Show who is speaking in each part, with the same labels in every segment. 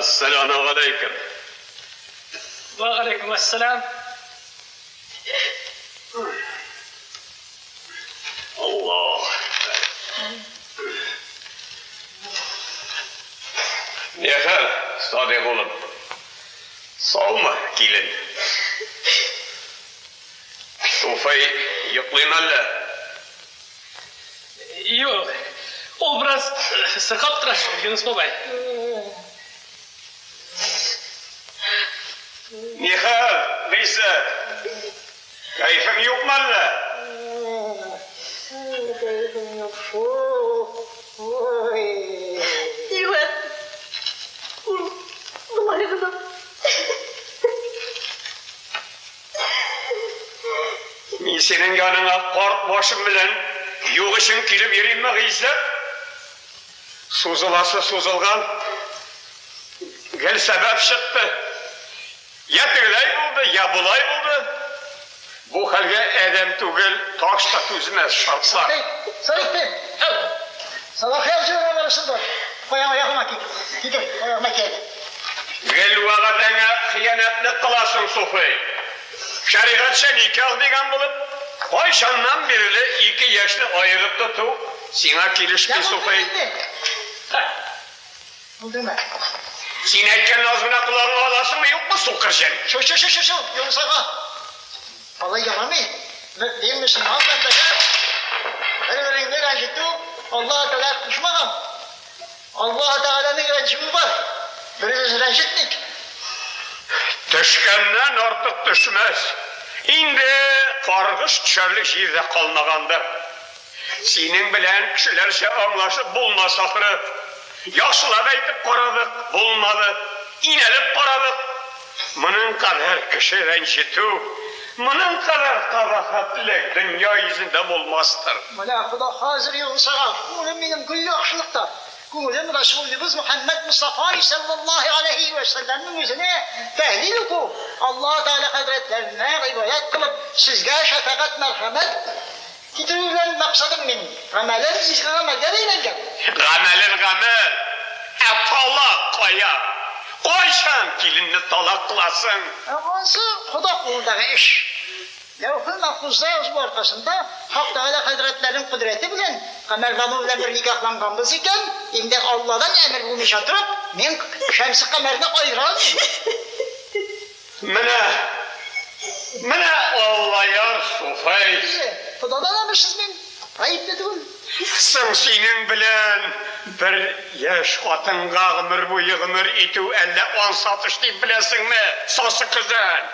Speaker 1: Әссәламү галәйкем.
Speaker 2: Вә галәйкем әссәлам.
Speaker 1: Аллаһ. Ни хәл, Садыйк улым? Саумы, килен? Суфый йоклыймы әллә?
Speaker 2: Юк, ул бераз сырхап тора шул, Юныс бабай.
Speaker 1: Нихәл, Гыйззәт? Кәефең юкмы әллә?
Speaker 3: Кәефем юк шул. Ой.
Speaker 4: Юк, ул болай гына.
Speaker 1: Мин синең яныңа карт башым белән юк өчен килеп йөримме, Гыйззәт? Сузыласы сузылган, гел сәбәп чыкты. Я тегеләй булды, я болай булды. Бу хәлгә адәм түгел, таш та түзмәс, шартлар.
Speaker 3: Сәйфи, Сәйфи! Сәлахи абзыйга барасың да, каяң аягыма ки, кидер, аягыма киядер.
Speaker 1: Гел вәгъдәңә хыянәтлек кыласың, Суфый. Шәригатьчә никах дигән булып, кайчаннан бирле ике яшьне аерып тоту сиңа килешми, Суфый.
Speaker 3: Булдымы?
Speaker 1: Син әйткәнне аз гына колагыңа аласыңмы, юкмы, сукыр җен?
Speaker 3: Шул, шул, шул, шул, Юныс ага. Алай ярамый. Мөэмин мөселман бәндәгә бер-береңне рәнҗетү Аллаһы Тәгалә кушмаган. Аллаһы Тәгаләнең рәнҗүе бар. Беребезне рәнҗетмик.
Speaker 1: Төшкәннән артык төшмәс. Инде каргыш төшәрлек җир дә калмагандыр. Синең белән кешеләрчә аңлашып булмас, ахры. Яхшылап әйтеп карадык, булмады. Инәлеп карадык. Моның кадәр кеше рәнҗетү, моның кадәр кабахәтлек дөнья йөзендә булмастыр.
Speaker 3: Менә Хода хәзер югыйсә, күңелем минем гел яхшылыкта. Күңелем Рәсүлебез Мөхәммәд Мостафа салләллаһу галәйһи вә сәлләмнең үзенә тәһлил уку, Аллаһы Тәгалә хәзрәтләренә гыйбадәт кылып, сезгә шәфәгать-мәрхәмәт Китерү белән максатым минем. Гамәлем изге гамәлгә бәйләнгән.
Speaker 1: Гамәлен гамәл, ә талак кая? Кайчан киленне талак кыласың?
Speaker 3: Ә ансы Хода кулындагы эш. Ләүхел мәхфузда язу аркасында Хак Тәгалә хәзрәтләренең кодрәте белән Камәрбану белән бер никахланганбыз икән, инде Алладан әмер булмыйча торып, мин Шәмсекамәрне аера алмыйм.
Speaker 1: Менә, менә Аллаяр Суфый.
Speaker 3: Ие, Ходадан әмерсез мин гаепле түгел.
Speaker 1: Соң синең белән бер яшь хатынга гомер буе гомер итү әллә ансат эш дип беләсеңме, сасы көзән?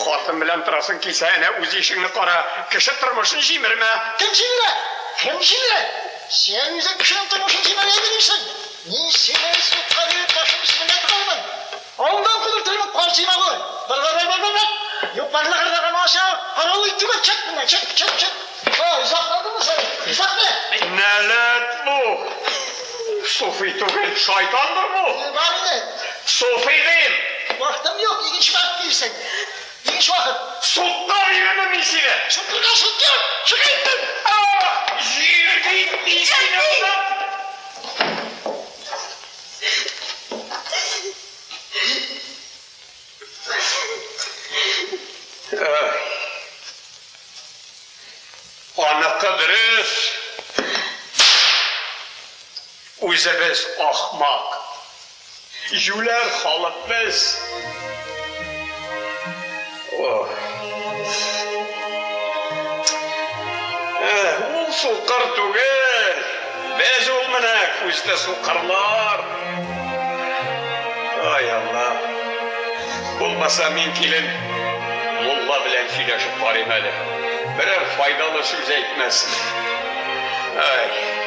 Speaker 1: Хатын белән торасың килсә, әнә үз ишеңне кара, кеше тормышын җимермә.
Speaker 3: Кем җимерә? Кем җимерә? Син үзең кешенең тормышын җимерергә йөрисең. Мин сине судка биреп башың өстенә тыгармын. Авылдан кудыртырмын, кар сыймавы! Бар, бар, бар, бар, бар, бар! Юк, барлыгырдагы маша, каравыл түгел, чык моннан, чык, чык, чык! О, озак калдыңмы син? Озакмы?
Speaker 1: Нәләт бу! Суфый түгел, шайтандыр бу!
Speaker 3: Бар иде.
Speaker 1: Суфый дим!
Speaker 3: Вакытым юк, икенче вакыт килерсең. Икенче вакыт.
Speaker 1: Судка бирермен мин сине!
Speaker 3: Судка, судка! Чык әйттем!
Speaker 1: Ах, җир бит мин сине моннан! Аныкы дөрес. Үзебез ахмак. Җүләр халык без. Ох. Ул сукыр түгел. Без ул менә күзле сукырлар. Ай Алла. Булмаса мин килен мулла белән сөйләшеп карыйм әле. Берәр файдалы сүз әйтмәсме. Ай.